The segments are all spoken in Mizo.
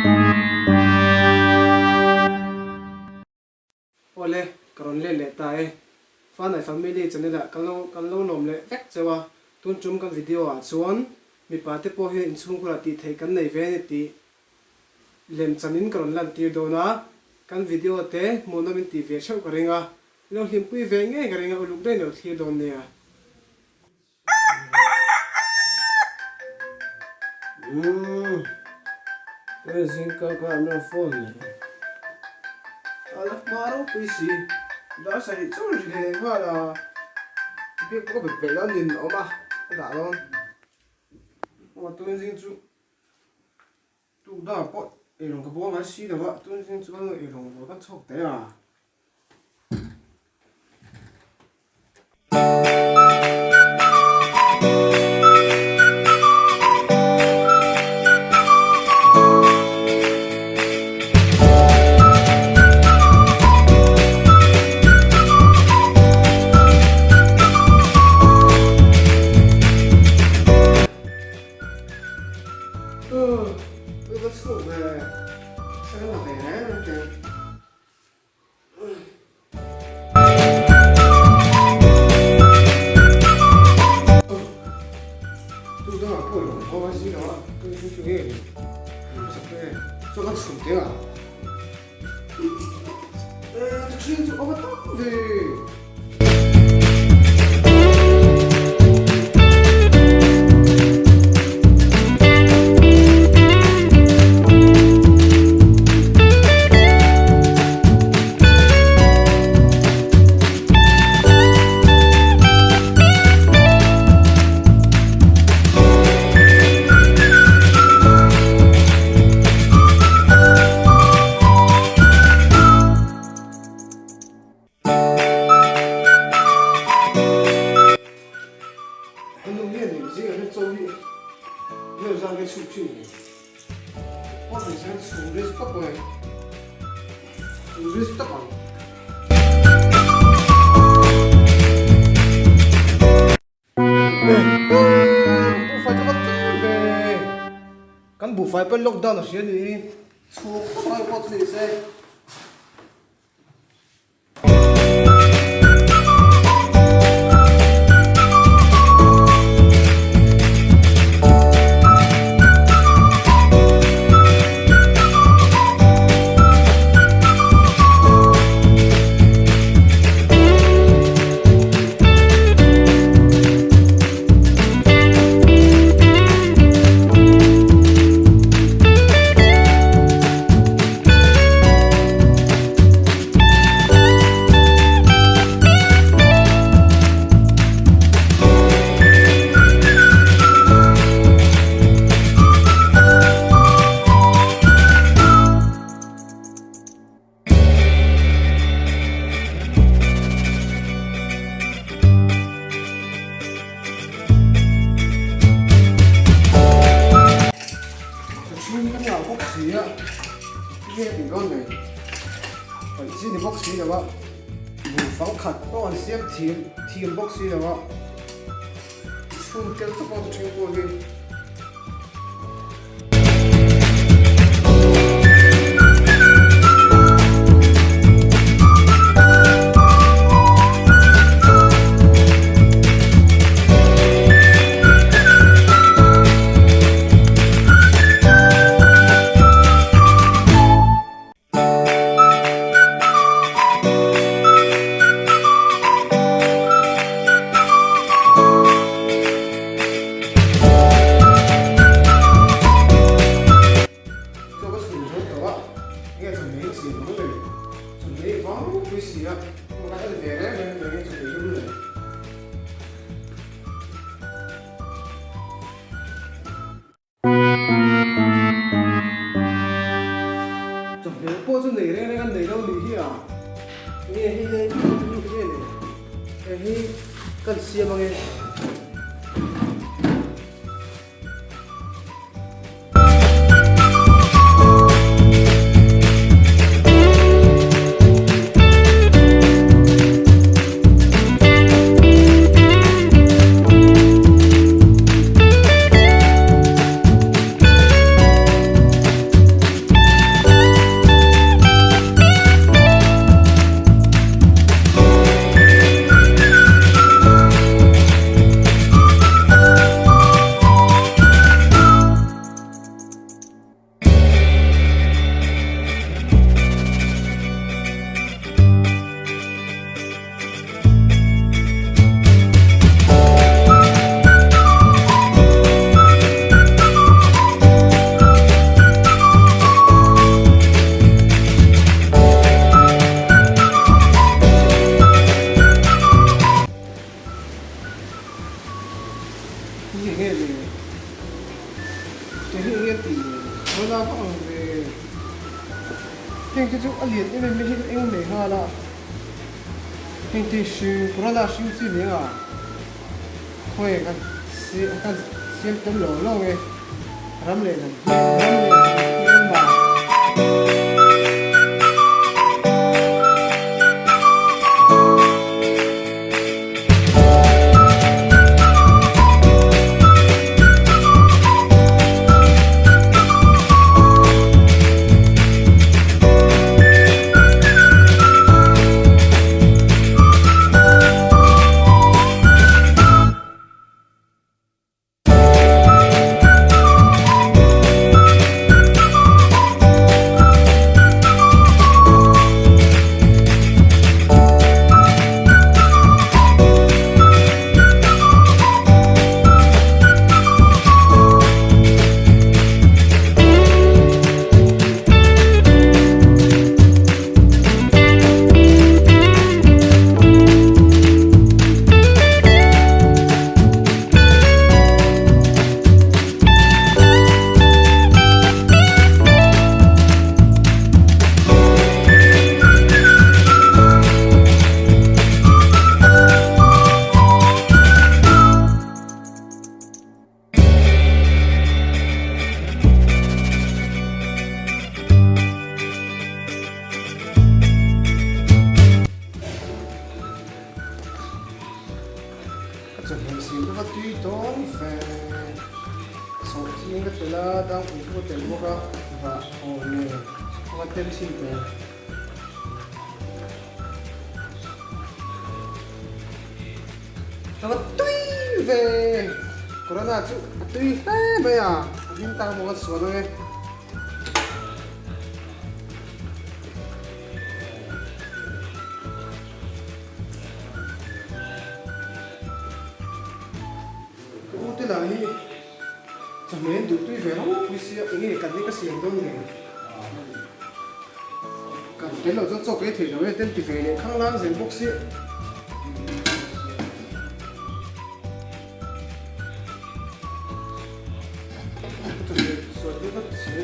Awle, ka rawn let leh ta e. Fanai Family channel ah kan lo kan lo lawm leh vek cheu a, tun tum kan video ah chuan mipa te pawh hian inchhungkhur ah tih theih kan nei ve a ni tih lem chan in ka rawn lan tir dawn a, kan video te hmuhnawm in tih ve theuh ka ring a, i lo hlimpui ve ngei ka ring a uluk daih in lo thlir dawn nia. Umm hei zingkar kha an rawn phone leh a la hma ropui si dar sarih chu ri leh nghal a biak pawh ka bet peih lo nin a awm a ka dah dawn aw tun zing chu tuk dangah pawh eirawng ka buang ngai si lo a tun zing chu eirawng buai ka chhuak teh a. Kan buhfai pawn lockdown a hria ni hi chhung tak ang pawh chu ni se. Ka chhung ka nghah bawk si a, nge tih dawn nei paih chi ni bawk si lo a, buhfang khat pawh an siam thiam thiam bawk si lo a, chhung tel tak pawh chu then pawh hi. Chaw ka chhun zo tawh a, nge chawhmeh hi siam ang le? Chawhmeh hi vang ropui si a, ka en ve reng reng mai nge chawhmeh hi le? Chawhmeh pawh chu nei reng reng an nei lo nih hi a, nge hei hi nge le? Hei hi kan siam ang e. Hetiang hi eng nge an tih le? Corona vak ang ve. Heng te chu a lian em em mai hi a eng leh nghal a. Heng te hring corona hring chi nia nga. Khawi kan kan siam tel lo lo nge ram leh hnam ram leh hnam hmelma. Ka chawhmeh siam te kha tui dawn ve. Sawhching ka tel a, dangpui pawh ka tel bawk a, vah haw nen ka tel chhin teh. Ka va tui ve! Corona chu a tui hle mai a, a hlim tak bawk a sual ang e. Ka u te lah hi chawhmeh an duh tui ve ropui sia, enge kan hi ka siam dawn nge? Kan tel loh chuan chaw ka ei theih lo e, ten ti ve leh khang lang zel bawk sia. Ka chawhmeh sual hi vat che.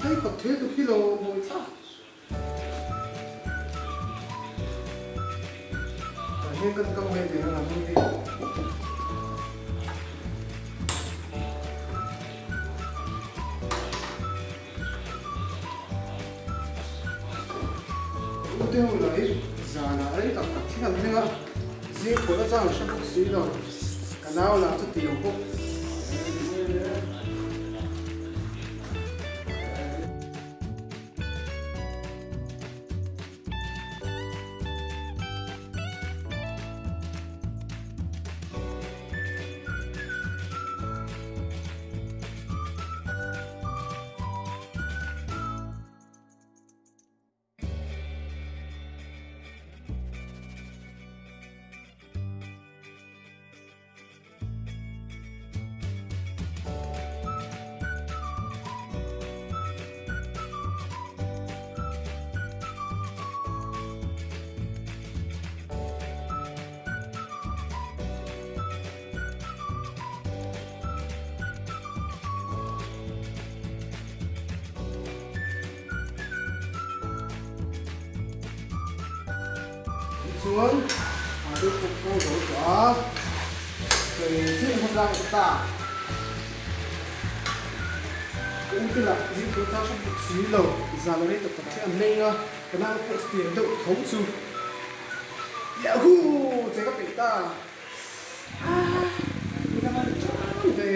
Hei kawt thil tu khi lo mawi thlak. Tah hian kan kang mai ve ang a hnung hi. U te ho lah hi zanah rei tak tak thil an thleng a, zing pawh la chang hre bawk si lo, ka nau lah chu tiang bawk. Tichuan a deuh pawh pawh zo tawh a, chawi chiah hma tlang ka ta. Ka u te lah zing tur ta hre bawk si lo, zan a rei tak tak hi an meng a, ka nau pawh chutiang deuh tho chu Yahoo! Che ka peih ta. Aa, mi la van ṭang ve.